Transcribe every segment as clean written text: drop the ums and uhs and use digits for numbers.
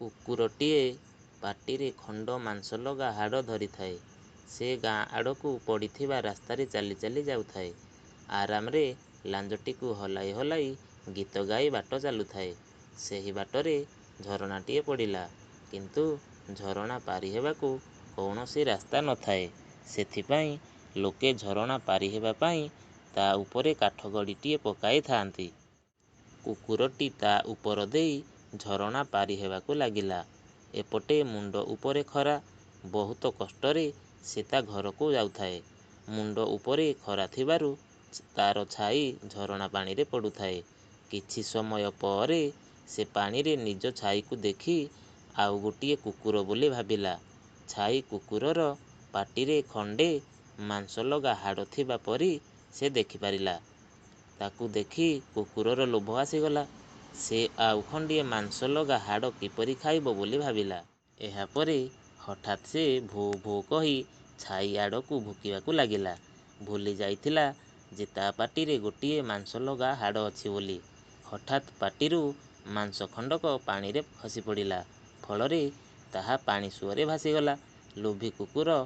କୁକୁରଟିଏ ପାଟିରେ ଖଣ୍ଡ ମାଂସଲଗା ହାଡ଼ ଧରିଥାଏ। ସେ ଗାଁ ଆଡ଼କୁ ପଡ଼ିଥିବା ରାସ୍ତାରେ ଚାଲି ଚାଲି ଯାଉଥାଏ। ଆରାମରେ ଲାଞ୍ଜଟିକୁ ହଲାଇ ହଲାଇ ଗୀତ ଗାଇ ବାଟ ଚାଲୁଥାଏ। ସେହି ବାଟରେ ଝରଣାଟିଏ ପଡ଼ିଲା। କିନ୍ତୁ ଝରଣା ପାରି ହେବାକୁ କୌଣସି ରାସ୍ତା ନ ଥାଏ। ସେଥିପାଇଁ ଲୋକେ ଝରଣା ପାରି ହେବା ପାଇଁ ତା' ଉପରେ କାଠଗଡ଼ିଟିଏ ପକାଇ ଥାଆନ୍ତି। କୁକୁରଟି ତା' ଉପର ଦେଇ ଝରଣା ପାରି ହେବାକୁ ଲାଗିଲା। ଏପଟେ ମୁଣ୍ଡ ଉପରେ ଖରା। ବହୁତ କଷ୍ଟରେ ସେ ତା' ଘରକୁ ଯାଉଥାଏ। ମୁଣ୍ଡ ଉପରେ ଖରା ଥିବାରୁ ତା'ର ଛାଇ ଝରଣା ପାଣିରେ ପଡ଼ୁଥାଏ। କିଛି ସମୟ ପରେ ସେ ପାଣିରେ ନିଜ ଛାଇକୁ ଦେଖି ଆଉ ଗୋଟିଏ କୁକୁର ବୋଲି ଭାବିଲା। ଛାଇ କୁକୁରର ପାଟିରେ ଖଣ୍ଡେ ମାଂସଲଗା ହାଡ଼ ଥିବା ପରି ସେ ଦେଖିପାରିଲା। ତାକୁ ଦେଖି କୁକୁରର ଲୋଭ ଆସିଗଲା। ସେ ଆଉ ଖଣ୍ଡିଏ ମାଂସଲଗା ହାଡ଼ କିପରି ଖାଇବ ବୋଲି ଭାବିଲା। ଏହାପରେ ହଠାତ୍ ସେ ଭୋ ଭୋ କହି ଛାଇ ଆଡ଼କୁ ଭୁକିବାକୁ ଲାଗିଲା। ଭୁଲି ଯାଇଥିଲା ଯେ ତା' ପାଟିରେ ଗୋଟିଏ ମାଂସଲଗା ହାଡ଼ ଅଛି ବୋଲି। ହଠାତ୍ ପାଟିରୁ ମାଂସ ଖଣ୍ଡକ ପାଣିରେ ଖସିପଡ଼ିଲା। ଫଳରେ ତାହା ପାଣି ସୁଅରେ ଭାସିଗଲା। ଲୋଭୀ କୁକୁର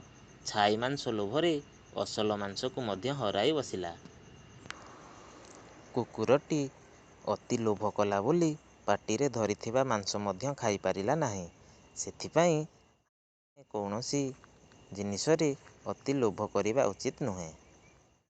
ଛାଇ ମାଂସ ଲୋଭରେ ଅସଲ ମାଂସକୁ ମଧ୍ୟ ହରାଇ ବସିଲା। କୁକୁରଟି ଅତି ଲୋଭ କଲା ବୋଲି ପାଟିରେ ଧରିଥିବା ମାଂସ ମଧ୍ୟ ଖାଇପାରିଲା ନାହିଁ। ସେଥିପାଇଁ କୌଣସି ଜିନିଷରେ ଅତି ଲୋଭ କରିବା ଉଚିତ ନୁହେଁ।